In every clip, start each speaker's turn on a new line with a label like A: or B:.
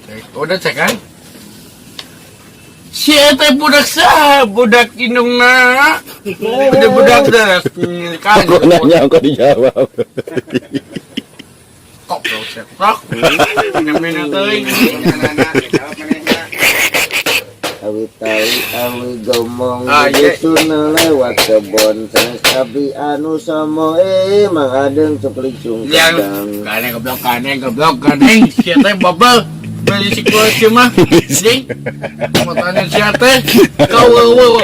A: Cek, udah cek kan? Si eta budak saha? Budak indungna. Udah budak deras kan.
B: Kok nanya kok dijawab.
A: Kok ceprok. Mina-mina teuing.
C: Awi tawi awi gomong.
A: Ah, iya.
C: Dusun lewat kebon sanes abdi anu somo Mang Adeng cuklik
A: Yang
C: sungkang.
A: Ganeng goblok, ganeng goblok, ganeng si eta babel. Beli si kuat mah. Anjing. Mau tanya si teh. Kau oh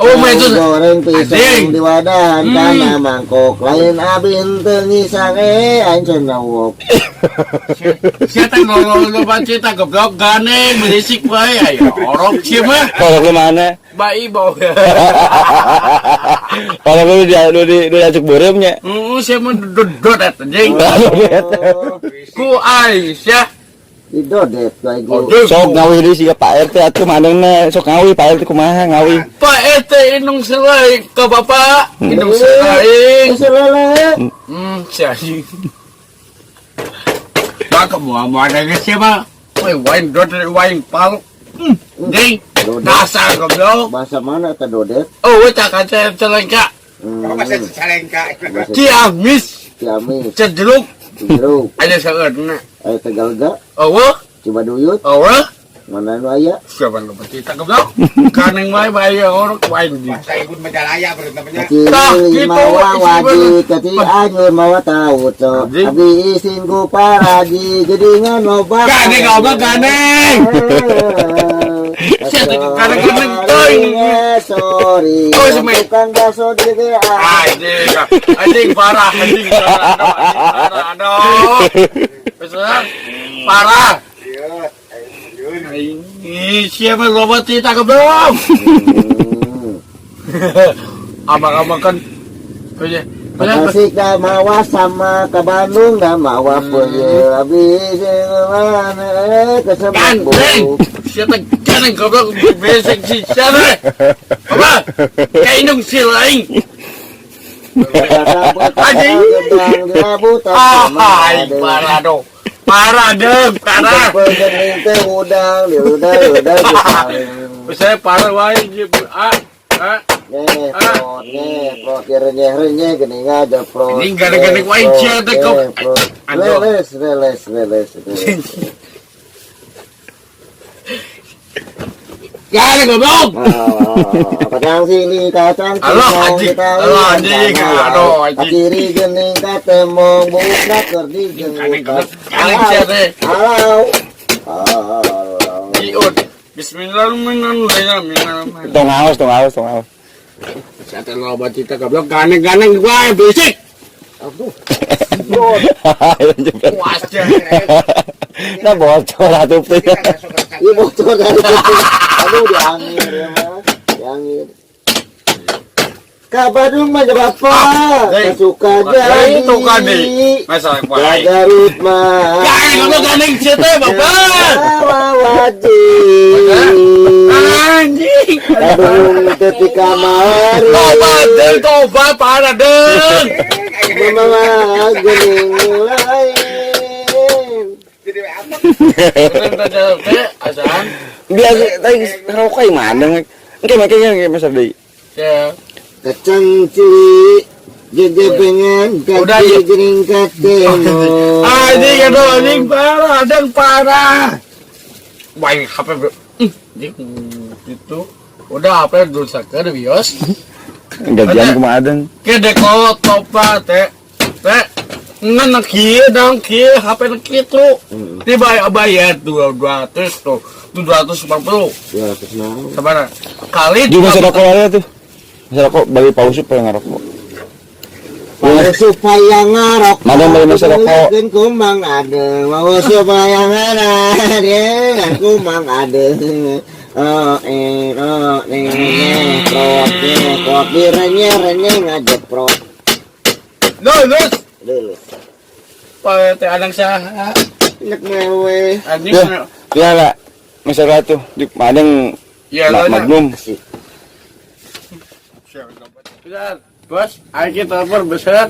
A: oh mah itu.
C: Goreng pisang
A: Anjing.
C: di wadahan kana mangkok lain abi henteu ngisang aing cenah wok.
A: Si teh ngomong loba cerita goblok, ganeng berisik wae ayo orok si mah.
B: Kalau ke mana?
A: Bayi bau.
B: Kalau lu di lu di lu diacuk beureumnya.
A: Heeh, si mah dodot eta anjing.
C: Oh,
A: Ku Aisyah.
C: didodet ku aing.
B: Sok ngawi deui siga Pak RT atuh manehna sok ngawi Pak RT kumaha ngawi.
A: Pak RT indung selai ke bapak, indung selai.
C: Selele.
A: Si anjing. Maka mau mau ada siapa? Woi, wain dot wain paluk. Anjing.
C: Dodet.
A: Dasar goblok.
C: Bahasa mana eta dodet?
A: Oh, we tak kaca celengka.
C: Bahasa
A: Ciamis,
C: Ciamis,
A: Cijeruk,
C: Cijeruk,
A: ada seueurna.
C: Aya Tegalga,
A: Oh,
C: Cibaduyut,
A: oh,
C: mana nu aya?
A: Siapa lu cerita goblok? Kaneng wae bae orok wae di.
C: Kaciri
A: Tah, gitu,
C: mawa
A: isi
C: wajib, kati anyur mawa tahu to.
A: Anjing.
C: Abdi isin ku paraji, gedingan loba.
A: Ganeng goblok ganeng. Sia teh kadang-kadang teuing.
C: Sorry,
A: Oh, si Mei.
C: tukang bakso di GA.
A: Anjing, anjing parah, anjing parah, aduh, anjing parah, aduh. Besar, parah. Ini siapa robot cerita goblok? Abang-abang kan, punya, punya,
C: Tasik dah mawa sama ke Bandung dah mawa punya abdi isin mana kesebut
A: Gandeng, siapa gandeng goblok, besek si siapa? Apa? Kayak indung si lain. Anjing. Ah, parah dong, parah dong, parah.
C: Udang, udang, udang,
A: Saya parah wae gitu. Ah, ah.
C: Nyeprot, nyeprot, ya renyeh renyeh, gini aja prot.
A: Ini gara-gara wae sia teh kok. Aduh.
C: Leles, leles, leles, leles.
A: Gandeng goblok.
C: Kacang sili, kacang
A: Alah,
C: singkong,
A: anjing.
C: ditawi
A: Alah, anjing.
C: kana.
A: Aduh, anjing.
C: Kaciri gening katemong, buukna keur
A: Gandeng
C: dijenguk.
A: goblok. Gandeng sia teh.
C: Alau. Alau.
A: Iut. Bismillahirrahmanirrahim.
B: Tong aos, tong aos, tong aos.
A: Sia teh loba cerita goblok gandeng-gandeng wae berisik.
C: Aduh.
A: Puas ya.
B: Nah bocor atuh teh.
C: Iya bocor dari kuping. Aduh diangir ya mah. Diangir. Ka Bandung mah bapak,
A: Hei.
C: suka jadi.
A: Itu kan di. Masalah
C: Ka
A: wae.
C: Garut mah.
A: Gandeng goblok gandeng sia teh bapak.
C: Jawa wajib.
A: Anjing.
C: Bandung ketika mari.
A: Tobat deng, tobat parah deng.
C: Mama gening lain.
A: Asan.
B: Biasa tadi rokok yang mana? Engke make nya masa deui.
A: Ya.
C: Kacang cili jejebengan
A: Udah,
C: kaki
A: iya.
C: gening katemo.
A: Anjing aduh anjing parah, deng parah. Wah, ini HP bro. Anjing gitu. Udah HP rusak ke bios.
B: Gajian kumaha adeng.
A: Ke deko topa teh. Teh ngan kieu dong kieu HP nu kitu. Di bayar bayar 200 tuh. 750.
C: 200 naon?
A: Sabaraha? Kali
B: Juga masa rokok ada tuh. Masa rokok bagi pausup pengen ngerokok.
C: Mau supaya ngarok.
B: Madam beli masa rokok.
C: Mungkin kumang ada. Mau supaya ngarok. Dia kumang ada. Oh oh prot prot renye renye ngajeprot.
A: Lulus.
C: Lulus.
A: Pak teh anang saha?
C: Nek mewe.
A: Anjing.
B: Ya, ya lah. Masalah tuh di Madang
A: Ya, lah.
B: Magnum.
C: Asik.
A: Sudah, bos, ayo kita telepon besar.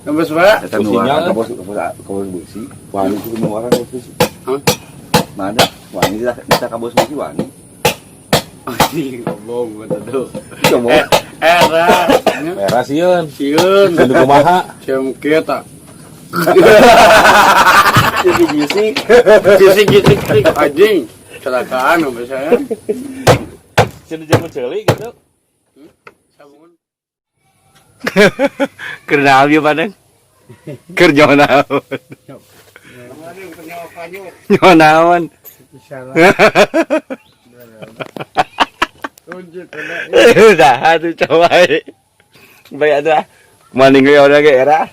A: Bos, Pak.
B: Sinyal ke bos ke bos besi. Wah, itu semua orang bos besi.
A: Hah?
B: Mana wani lah bisa ka bos mah wani.
A: Anjing ngomong tuh.
B: Ngomong.
A: Eh, era.
D: Era sieun.
A: Sieun.
D: Sieun kumaha?
A: Sieun kieu tah.
C: Jadi gisik.
A: Gisik gisik tik anjing. Kecelakaan sampai saya.
D: Sieun jamun ceuli gitu.
A: Sabungan.
B: Keur naon ieu padang? Keur nyaho naon? Nyaho naon? Udah, atuh coba. Baik atuh ah. Maning ge urang ge era.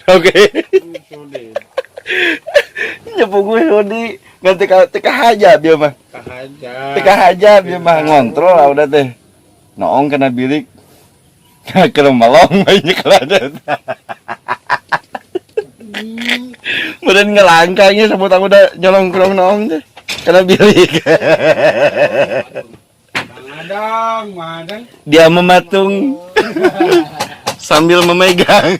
B: Oke. Nyepu gue sudi ngan teu teu kahajab ieu mah.
A: Kahaja.
B: Teu kahajab ieu mah ngontrol lah udah teh. Noong kena bilik. Keur melong bae nyekelan. Kemudian ngelangkahnya sebut aku udah nyolong kerong noong teh. Kena bilik.
A: Madang, madang.
B: Dia mematung sambil memegang.